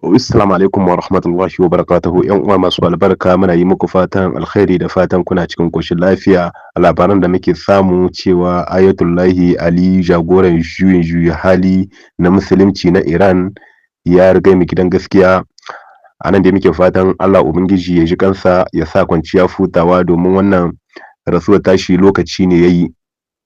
Assalamu alaikum wa rahmatullahi wa barakatuhu. Yan uwa masu albarka, muna yi muku fatan alkhairi da fatan kuna cikin koshin lafiya. A labaran da muke samu cewa Ayatullahi Ali, jagoran juyin juya hali na musulunci na Iran, ya riga mu gidan gaskiya. A nan da muke fatan Allah Ubangiji ya ji kansa, ya sa kwanciya futawa, domin wannan rasuwar tashi lokaci ne yayi.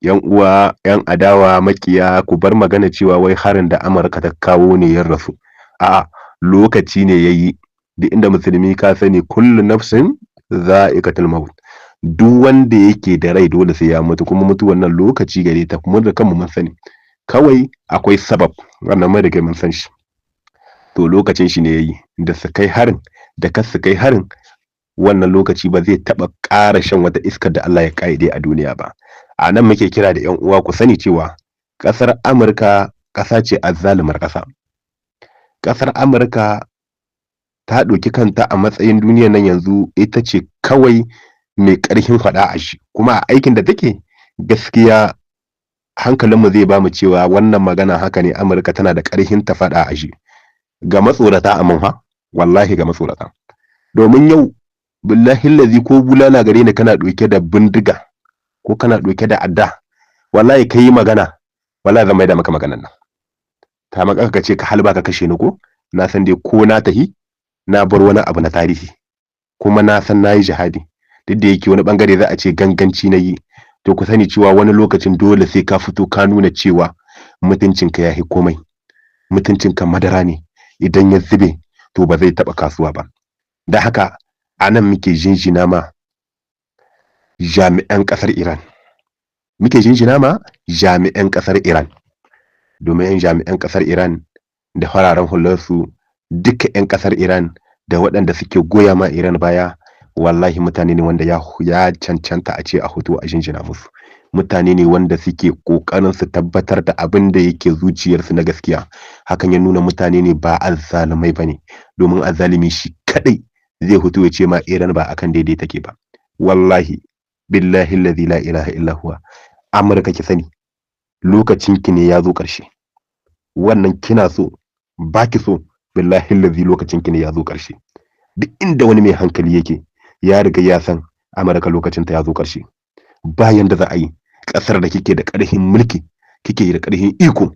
Yan uwa, yan adawa, makiya, ku bar magana cewa wai harin da Amurka ta kawo ne ya rasu. A'a, lokaci ne yayi. Duk inda musulmi, ka sani, kullu nafsin za'iqatul maut. Duk wanda yake da rai dole sai ya mutu, kuma mutuwan nan lokaci gare ta, kuma da kanmu mun sani. Kawai akwai sabab, wannan mai da mun san shi. To, lokacin shi ne yayi da su kai harin da kar su kai harin, wannan lokaci ba zai taɓa ƙara shan wata iskar da Allah ya ƙa'ide a duniya ba. A nan muke kira da 'yan uwa, ku sani cewa ƙasar Amurka ƙasa ce azzalumar ƙasa. Ƙasar Amurka ta ɗauki kanta a matsayin duniyar nan yanzu ita ce kawai mai ƙarfin faɗa a shi, kuma a aikin da take, gaskiya hankalinmu zai bamu cewa wannan magana haka ne. Amurka tana da ƙarfin ta faɗa a shi ga matsorata, amma fa wallahi ga matsorata, domin yau, billahi lazi, ko bulala gare ni, kana ɗauke da bindiga ko kana ɗauke da adda, wallahi ka yi magana, wallahi zan maida maka maganan nan. Ta maka ka ce ka halba ka kashe ni, ko na san dai ko na tahi na bar wani abu na tarihi, kuma na san na yi jihadi, duk da yake wani bangare za a ce ganganci na yi. To, ku sani cewa wani lokacin dole sai ka fito ka nuna cewa mutuncinka ya fi komai. Mutuncinka madara ne, idan ya zube to ba zai taɓa kasuwa ba. Da haka a nan muke jinjina ma jami'an ƙasar Iran, muke jinjina ma jami'an ƙasar Iran, domin jami'an ƙasar Iran da fararen hularsu, duka 'yan ƙasar Iran da waɗanda suke goya ma Iran baya, wallahi mutane ne wanda ya cancanta a ce a hoto a jinjina musu. Mutane ne wanda suke ƙoƙarin su tabbatar da abin da yake zuciyarsu na gaskiya. Hakan ya nuna mutane ne ba azzalumai ba ne, domin azzalumi shi kadai zai fito ya ce ma Iran ba akan daidai take ba. Wallahi, billahi allazi la ilaha illa huwa, Amurka, ki sani lokacin ki ne ya zo ƙarshe. Wannan kina so ba ki so, billahi allazi, lokacin ki ne ya zo ƙarshe. Duk inda wani mai hankali yake ya riga ya san Amurka lokacin ta ya zo ƙarshe. Bayan da za a yi ƙasar da kike da ƙarfin mulki, kike da ƙarfin iko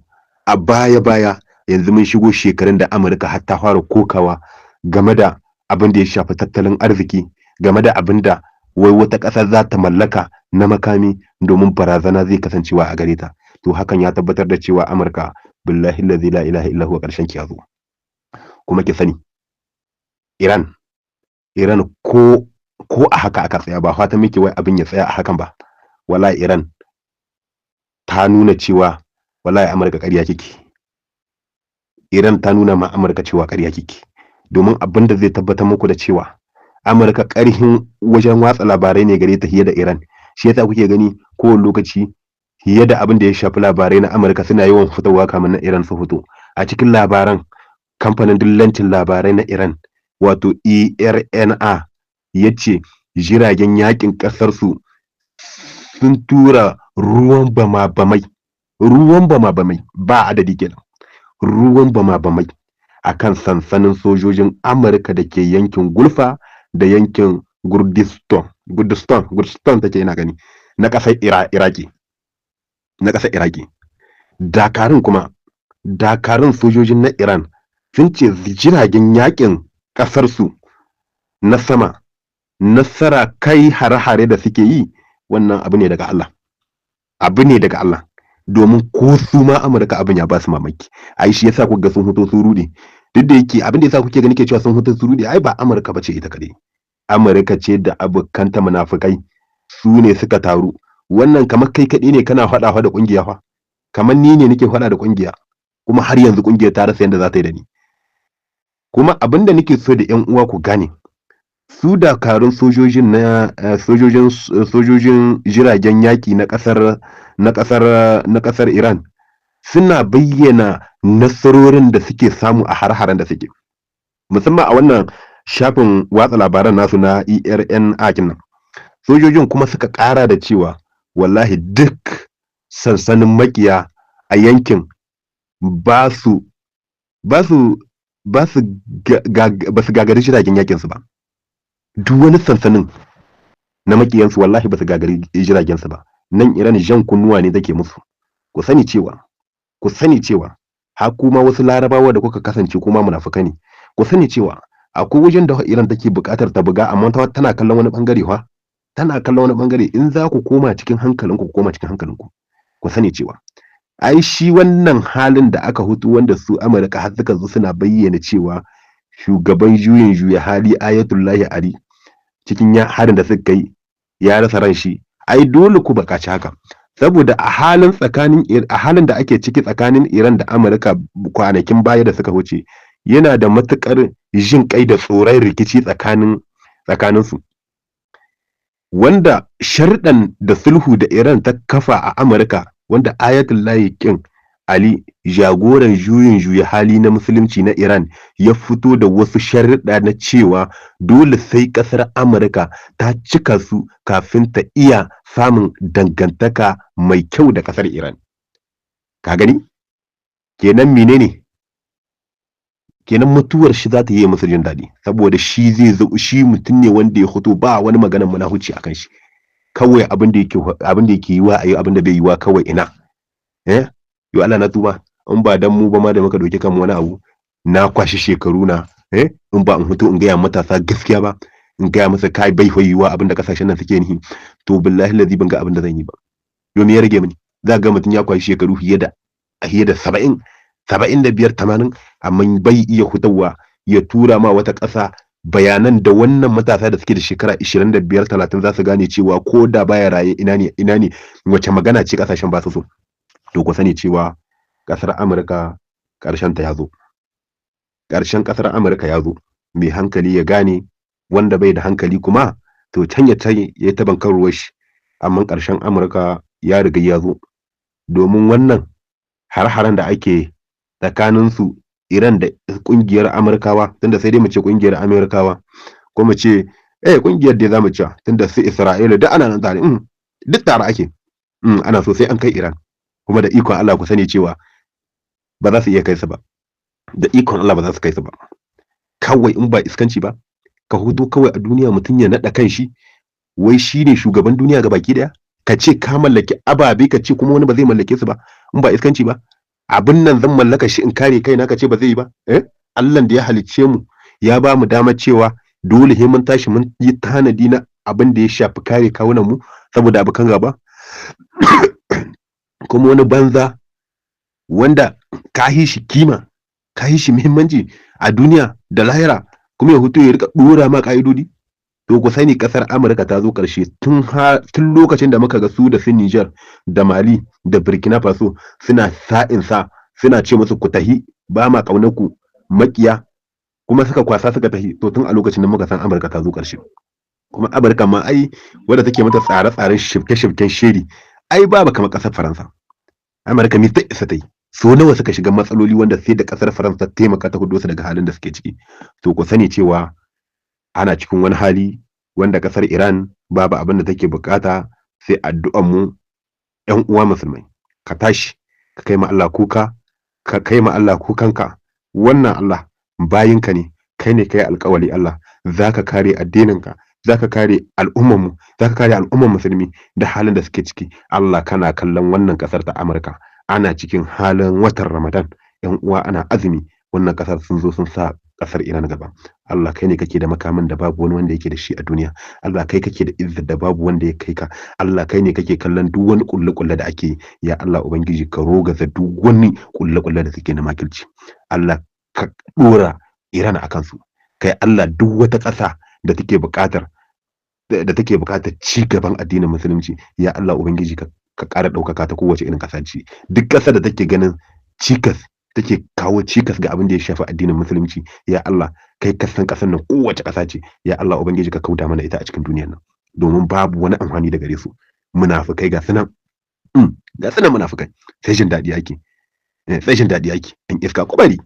a baya baya, yanzu mun shigo shekarun da Amurka har ta fara kokawa game da abin da ya shafi tattalin arziki, game da abin da wai wata ƙasa za ta mallaka na makami, domin barazana zai kasancewa a gare ta. To, hakan ya tabbatar da cewa Amurka, billahi allazi la ilaha illa huwa, ƙarshen ki ya zo. Kuma ki sani, Iran, ko a haka aka tsaya, ba fata miki wai abin ya tsaya a hakan ba, wallahi Iran ta nuna cewa wallahi Amurka ƙarya kike. Iran ta nuna ma Amurka cewa ƙarya kike, domin abin da zai tabbatar muku da cewa Amurka ƙarhin wajen watsa labarai ne gare ta fiye da Iran, shi yasa kuke gani kowane lokaci fiye da abin da ya shafi labarai na Amurka suna yawan fitowa kamar na Iran su fito. A cikin labaran, kamfanin dillancin labarai na Iran, wato IRNA, ya ce jiragen yakin ƙasarsu sun tura ruwan bama-bamai, ruwan bama-bamai ba adadi kenan, ruwan bama-bamai a kan sansanin sojojin Amurka da ke yankin Gulfa da yankin Gurdiston, Gurdiston, Gurdiston take ina gani, na ƙasar Iraki, na ƙasar Iraki. Dakarun kuma, dakarun sojojin na Iran sun ce jiragen yakin ƙasarsu na sama nasara kai hare-hare da suke yi, wannan abu ne daga Allah, abu ne daga Allah, domin ko su ma Amurka abin ya ba su mamaki. Ai shi yasa kuka ga sun fito sun rude. Duk da yake abin da yasa kuke gani ke cewa sun fito sun rude, ai ba Amurka bace ita kadai, Amurka ce da abokanta munafukai, su ne suka taru. Wannan kamar kai kaɗai ne kana faɗa da ƙungiya fa, kamar ni ne nake faɗa da ƙungiya, kuma har yanzu ƙungiyar ta rasa yadda za ta yi da ni. Kuma abin da nake so da ƴan uwa ku gane, su dakarun sojojin na sojojin jiragen yaƙi na ƙasar Iran suna bayyana nasarorin da suke samu a har-haren da suke, musamman a wannan shafin watsa labaran nasu na IRNA nan. Sojojin kuma suka ƙara da cewa wallahi duk sansanin makiya a yankin ba su ba su ba su gagari jiragen yakin su ba. Duk wani sansanin na makiyansu wallahi ba su gagari jiragen su ba. Nan Iran jan kunnuwa ne take musu. Ku sani cewa, ku sani cewa har kuma wasu Larabawa da kuka kasance kuma munafukai ne. Ku sani cewa akwai wajen da Iran take buƙatar ta buga, amma tana kallon wani bangare fa. Tana kallon wani bangare. In za ku koma cikin hankalinku, ku koma cikin hankalinku. Ku sani cewa ai shi wannan halin da aka hutu wanda su Amurka har suka zo suna bayyana cewa shugaban juyin juya hali Ayatullahi Ali cikin harin da suka yi ya rasa ran shi, ai dole ku buƙaci haka. Saboda a halin tsakanin a halin da ake ciki tsakanin Iran da Amurka kwanakin baya da suka wuce, yana da matukar jin kai da tsoron rikici tsakanin su, wanda sharɗan da sulhu da Iran ta kafa a Amurka, wanda Ayatullahi kin Ali jagoran juyin juya hali na musulunci na Iran ya fito da wasu sharuɗa na cewa dole sai ƙasar Amurka ta cika su kafin ta iya samun dangantaka mai kyau da ƙasar Iran. Ka gani? Kenan menene? Kenan mutuwar shi za ta yi musu jin daɗi, saboda shi zai zo, shi mutum ne wanda ya fito ba wani maganar munahuci akan shi. Kawai abin da yake yiwa ayi, abin da bai yiwa kawai ina. Yo Allah na tuba, in ba dan mu ba ma da muka dauki kanmu wani abu, na kwashi shekaru na, in ba in hutu in gaya matasa gaskiya ba, in gaya masa kai bai hoyiwa abin da kasashen nan suke nihi, to billahi lazi ban ga abin da zan yi ba. Yo me ya rage mini? Za ga mutum ya kwashi shekaru fiye da 70, 75, 80, amma bai iya hutawa ya tura ma wata ƙasa bayanan da wannan matasa da suke da shekara 25, 30 za su gane cewa ko da baya raye ina ne wace magana ce kasashen ba su so. To ku sani cewa kasar Amurka ƙarshen ta yazo. Ƙarshen kasar Amurka yazo. Mai hankali ya gane, wanda bai da hankali kuma to can ya ya taban kan ruwan shi. Amma ƙarshen Amurka ya riga ya zo. Domin wannan har-haren da ake tsakanin su Iran da kungiyar Amurkawa, tunda sai dai mu ce kungiyar Amurkawa ko mu ce kungiyar dai zamu ce, tunda su Isra'ila duk ana nan tare, duk tare ake, ana so sai an kai Iran. Kuma da ikon Allah ku sani cewa ba za su iya kai su ba. Da ikon Allah ba za su kai su ba. Kawai in ba iskanci ba, ka huto kawai a duniya mutum ya naɗa kanshi wai shine shugaban duniya ga baki daya, ka ce ka mallaki ababe, ka ce kuma wani ba zai mallake su ba, in ba iskanci ba. Abin nan zan mallaka shi in kare kaina, ka ce ba zai yi ba. Allah da ya halicce mu ya ba mu damar cewa dole sai mun tashi mun yi tanadi na abin da ya shafi kare kawunan mu saboda abokan gaba. Kuma wani banza wanda ka yi shi kima, ka yi shi muhimmanci a duniya da lahira, kuma ya hutu ya rika dora ma ka'idodi. To ku sani kasar Amurka ta zo karshe tun lokacin da muka ga su da su Niger da Mali da Burkina Faso suna sa'in sa, suna ce musu ku tahi, ba ma kaunar ku makiya, kuma suka kwasa suka tahi. To tun a lokacin da muka san Amurka ta zo karshe. Kuma Amurka ma ai wadda take mata tsare-tsaren shifke-shifken shiri, ai babu kamar kasar Faransa. Amurka mi ta isa ta yi? So nawa suka shiga matsaloli wanda sai da kasar Faransa ta taimaka ta hudo su daga halin da suke ciki. To ku sani cewa ana cikin wani hali wanda kasar Iran babu abin da take bukata sai addu'an mu ƴan uwa musulmai. Ka tashi ka kai ma Allah kuka, ka kai ma Allah kukanka. Wannan Allah bayinka ne, kai ne kai alƙawari Allah zaka kare addininka, zaka kare al'ummar mu, zaka kare al'ummar musulmi da halin da suke ciki. Allah kana kallon wannan kasar ta Amurka, ana cikin halin watan Ramadan, ƴan uwa ana azumi, wannan kasar sun zo sun sa kasar Iran gaba. Allah kai ne kake da makamin da babu wani wanda yake da shi a duniya. Allah kai kake da izzar da babu wanda ya kai ka. Allah kai ne kake kallon duk wani kulle-kulle da ake yi. Ya Allah ubangiji ka rogaza duk wani kulle-kulle da suke na makilci. Allah ka dora Iran akan su. Kai Allah duk wata ƙasa da take buƙatar ci gaban addinin musulunci, ya Allah ubangiji ka ƙara ɗaukaka ta kowace irin ƙasa ce. Duk ƙasar da take ganin cikas, take kawo cikas ga abin da ya shafi addinin musulunci, ya Allah kai ka san ƙasar nan kowace ƙasa ce, ya Allah ubangiji ka kauda mana ita a cikin duniyar nan, domin babu wani amfani da gare su. Munafikai ga sunan, ga sunan munafikai, sai jin daɗi ake, sai jin daɗi ake, an iska kubari.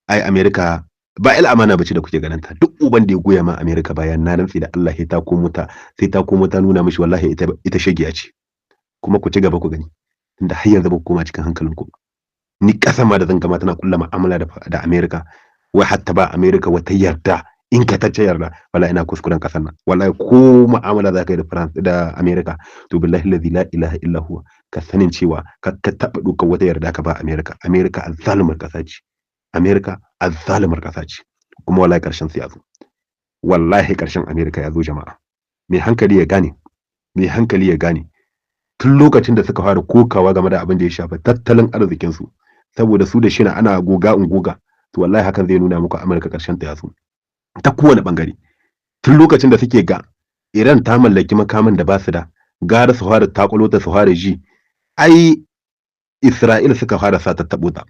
Ai America ba il amana bace da kuke ganin ta. Duk uban da ya goya ma America bayan, na rantsi da Allah sai ta komo ta, sai ta komo ta nuna mishi wallahi ita shagiya ce. Kuma ku ci gaba ku gani, tunda har yanzu ba ku koma cikin hankalinku. Ni kasa ma da zan gama tana kulla mu'amala da America, Wai hatta ba America wata yarda in ka tacce yarda, wallahi ina kuskuren kasar nan. Wallahi ko mu'amala za ka yi da France da America, to billahi allazi la ilaha illa huwa, ka sanin cewa ka taɓa ɗaukar wata yarda ka ba America. America azzalumar ƙasa ce, America azzalumar ƙasa ce. Kuma wallahi ƙarshen su ya zo, wallahi ƙarshen America ya zo. Jama'a, mai hankali ya gane, mai hankali ya gane. Tun lokacin da suka fara kokawa game da abin da ya shafi tattalin arzikin su, saboda su da shina ana goga in goga, to wallahi hakan zai nuna muku Amurka ƙarshen ta ya zo ta kowane bangare. Tun lokacin da suke ga Iran ta mallaki makaman da ba su da, gara su fara takulo ta, su fara ji ai Isra'ila suka fara sa ta tabo ta,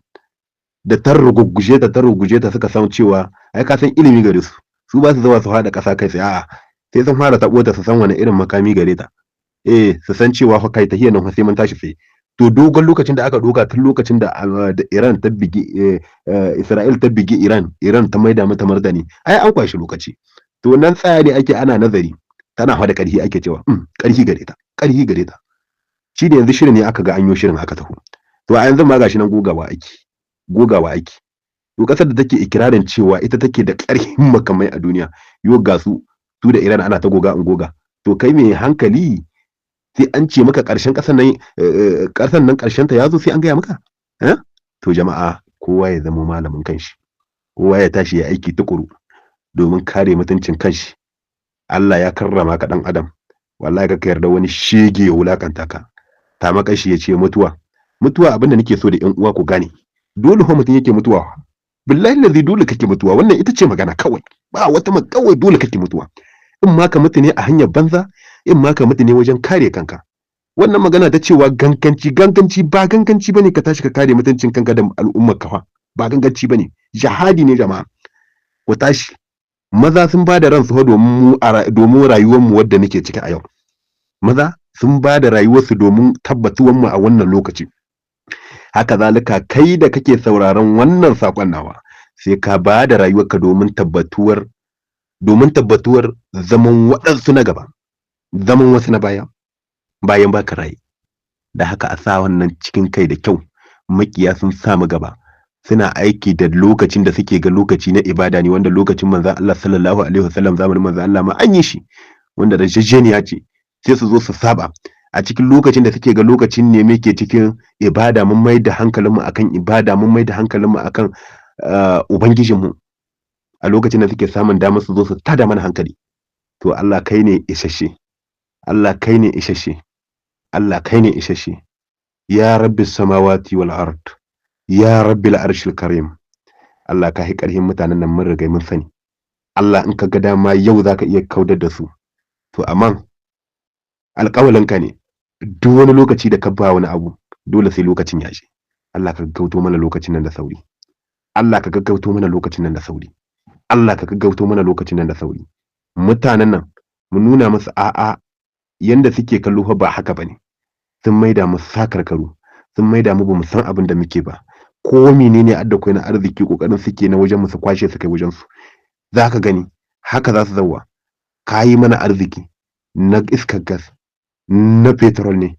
da ta ruguguje ta, ta ruguje ta, suka san cewa ai ka san ilimi gare su, su ba su zuwa su haɗa ƙasa kai tsaye, a'a, sai sun fara tabo ta su san wani irin makami gare ta, su san cewa fa kai tahiyar nan fa sai mun tashi tsaye. To dogon lokacin da aka doka tun lokacin da Iran ta bigi Isra'il ta bigi Iran, Iran ta maida mata martani, ai an kwashi lokaci. To nan tsaya ne ake ana nazari, tana hada ƙarfi, ake cewa ƙarfi gare ta, ƙarfi gare ta. Shi da yanzu shirin ne aka ga an yo shirin aka taho. To a yanzu ma gashi nan gogawa ake, gogawa ake. To kasar da take ikirarin cewa ita take da ƙarfin makamai a duniya, yo ga su su da Iran ana ta goga in goga. To kai mai hankali, sai an ce maka ƙarshen ƙasar nan, ƙasar nan ƙarshen ta yazo, sai an gaya maka? To jama'a, kowa ya zama malamin kanshi, kowa ya tashi ya aiki tukuru domin kare mutuncin kanshi. Allah ya karrama ka dan adam, wallahi ka yarda wani shege ya wulakanta ka. Ta makashi ya ce mutuwa, mutuwa. Abinda nake so da ƴan uwa ku gane, dole fa mutum yake mutuwa. Billahi lazi dole kake mutuwa, wannan ita ce magana kawai, ba wata kawai dole kake mutuwa. In ma ka mutu ne a hanyar banza, in ma ka mutu ne wajen kare kanka. Wannan magana ta cewa ganganci, ganganci ba ganganci bane. Ka tashi ka kare mutuncin kanka da al'ummar ka ba ganganci bane, jihadi ne. Jama'a, ku tashi. Maza sun ba da ransu domin mu, domin rayuwar mu wadda muke ciki a yau. Maza sun ba da rayuwarsu domin tabbatuwar mu a wannan lokaci. Haka zalika kai da kake sauraron wannan sakon nawa, sai ka ba da rayuwarka domin tabbatuwar zaman waɗansu na gaba, zaman wasu na baya bayan baka raye. Da haka a sa wannan cikin kai da kyau. Makiya sun samu gaba, suna aiki da lokacin da suke ga lokaci na ibada ne, wanda lokacin manzon Allah sallallahu alaihi wasallam, zamanin manzon Allah ma an yi shi, wanda da jejjeniya ce. Sai su zo su saba a cikin lokacin da suke ga lokacin ne muke cikin ibada, mun mai da hankalinmu akan ibada, mun mai da hankalinmu akan ubangijinmu, a lokacin da suke samun damar su zo su tada mana hankali. To Allah kai ne isasshe, Allah kai ne isasshe, Allah kai ne isasshe. Ya rabbi samawati wal ard, ya rabbi al arshil karim, Allah ka hi karhin mutanen nan, mun riga mun sani. Allah, in ka ga dama yau zaka iya kaudar da su. To amma alƙawalinka ne, duk wani lokaci da ka ba wani abu, dole sai lokacin ya je. Allah ka gaggauto mana lokacin nan da sauri, Allah ka gaggauto mana lokacin nan da sauri, Allah ka gaggauto mana lokacin nan da sauri. Mutanen nan mu nuna musu a'a, yanda suke kallo fa ba haka bane. Sun maida mu sakarkaru, sun maida mu bamu san abin da muke ba. Ko menene adda kai na arziki, kokarin suke na wajen mu su kwashe su kai wajen su. Zaka gani haka za su zauwa. Kayi mana arziki na iskar gas, na petrol ne,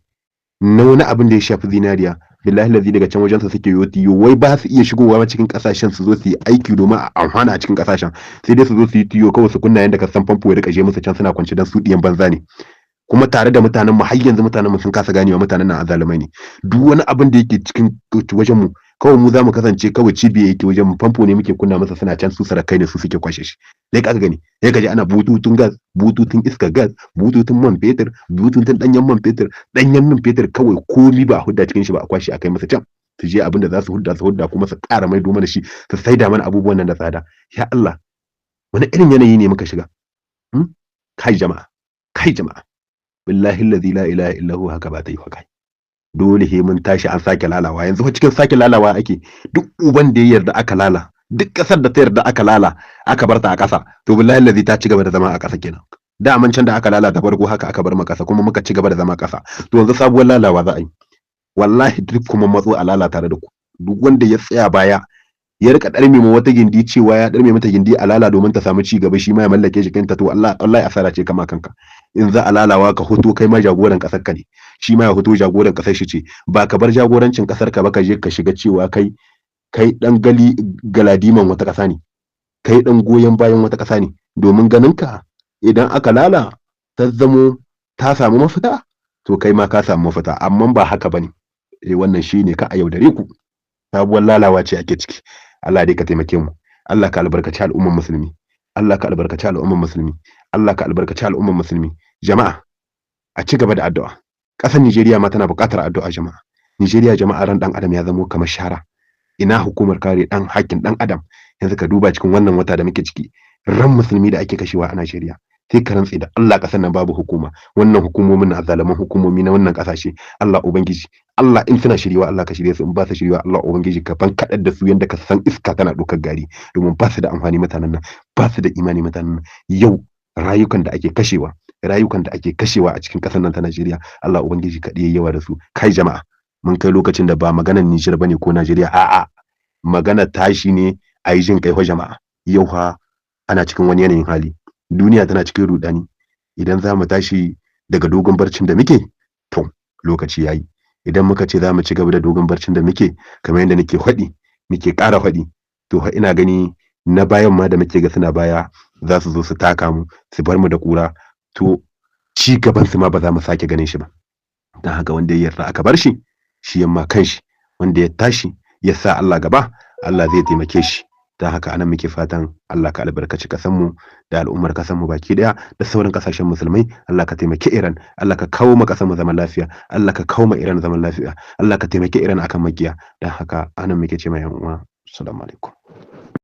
na wani abin da ya shafi zinariya, billahi lazi daga can wajensa suke yo tiyo. Wai ba su iya shigowa cikin kasashen su zo su yi aiki domin a amfana a cikin kasashen, sai dai su zo su yi tiyo kawai su kunna yanda ka san famfo ya rika je musu can suna kwance, dan su diyan banza ne. Kuma tare da mutanen mu, har yanzu mutanen mu sun kasa ganewa mutanen nan azalumai ne. Duk wani abin da yake cikin wajen mu kawai, mu za mu kasance kawai cibiya yake wajen mu, famfo ne muke kunna masa, suna can su sarakai ne, su suke kwashe shi. Sai ka gani, sai ka ji ana bututun gas, bututun iska gas, bututun man fetur, bututun danyen man fetur, danyen man fetur, kawai komi ba a hudda cikin shi ba, a kwashe a kai masa can, su je abin da za su hudda su hudda, kuma su ƙara maido mana shi, su saida mana abubuwan nan da tsada. Ya Allah, wani irin yanayi ne muka shiga? Kai jama'a, kai jama'a, billahi allazi la ilaha illa huwa, haka ba ta yi kai. Dole he mun tashi an sake lalawa. Yanzu cikin sake lalawa ake. Duk uban da ya yarda aka lala, duk kasar da ta yarda aka lala, aka bar ta a ƙasa, to billahi allazi ta ci gaba da zama a ƙasa kenan. Daman can da aka lalata farko haka aka bar mu ƙasa, kuma muka ci gaba da zama ƙasa. To yanzu sabuwar lalawa za a yi. Wallahi duk kuma matso a lala tare da ku. Duk wanda ya tsaya baya ya rika ɗarme ma wata gindi, cewa ya ɗarme mata gindi a lala domin ta samu ci gaba, shi ma ya mallake jikinta, to Allah, wallahi asara ce kama kanka. In za a lalawa, ka hoto kai ma jagoran kasar ka ne, shi ma ya hoto jagoran kasar shi ce. Ba ka bar jagorancin kasar ka ba, ka je ka shiga cewa kai dan gali galadiman wata kasa ne. Kai ɗan goyon bayan wata ƙasa ne, domin ganinka idan aka lala ta zamo ta samu mafita, to kai ma ka samu mafita, amma ba haka bane. Eh, wannan shine, ka a yaudare ku, sabuwar lalawa ce ake ciki. Allah dai ka taimake mu, Allah ka albarkaci al'ummar musulmi, Allah ka albarkaci al'ummar musulmi, Allah ka albarkaci al'ummar musulmi. Jama'a, a ci gaba da addu'a. Ƙasar Nijeriya ma tana buƙatar addu'a, jama'a. Nijeriya, jama'a, ran ɗan adam ya zamo kamar shara. Ina hukumar kare ɗan hakkin ɗan adam? Yanzu ka duba cikin wannan wata da muke ciki, ran musulmi da ake kashewa a Najeriya, sai ka rantse da Allah ƙasar nan babu hukuma. Wannan hukumomin na azzaluman hukumomi na wannan ƙasashe. Allah ubangiji, Allah in suna shiriwa, Allah ka shirye su. In ba su shiriwa, Allah ubangiji ka ban kaɗar da su yanda ka san iska tana ɗaukar gari, domin ba su da amfani mutanen nan, ba su da imani mutanen nan. Yau rayukan da ake kashewa, rayukan da ake kashewa a cikin ƙasar nan ta Najeriya, Allah ubangiji ka yawa da su. Kai jama'a, mun kai lokacin da ba maganar Nijar bane ko Najeriya, a'a, magana tashi ne a yi jin kai fa. Jama'a, yau fa ana cikin wani yanayin hali, duniya tana cikin rudani. Idan za mu tashi daga dogon barcin da muke, to lokaci yayi. Idan muka ce za mu ci gaba da dogon barcin da muke, kamar yadda nake faɗi, muke ƙara faɗi, to fa ina gani na bayan ma da muke ga suna baya za su zo su taka mu su bar mu da kura, to ci gaban su ma ba za mu sake ganin shi ba. Don haka wanda ya yarda aka bar shi, shi yamma kanshi. Wanda ya tashi ya sa Allah gaba, Allah zai taimake shi. Don haka anan muke fatan Allah ka albarkaci kasanmu da al'ummar kasanmu baki daya da sauran kasashen musulmai. Allah ka taimaki Iran, Allah ka kawo ma kasanmu zaman lafiya, Allah ka kawo ma Iran zaman lafiya, Allah ka taimaki Iran akan makiya. Don haka anan muke ce ma yan uwa, assalamu alaikum.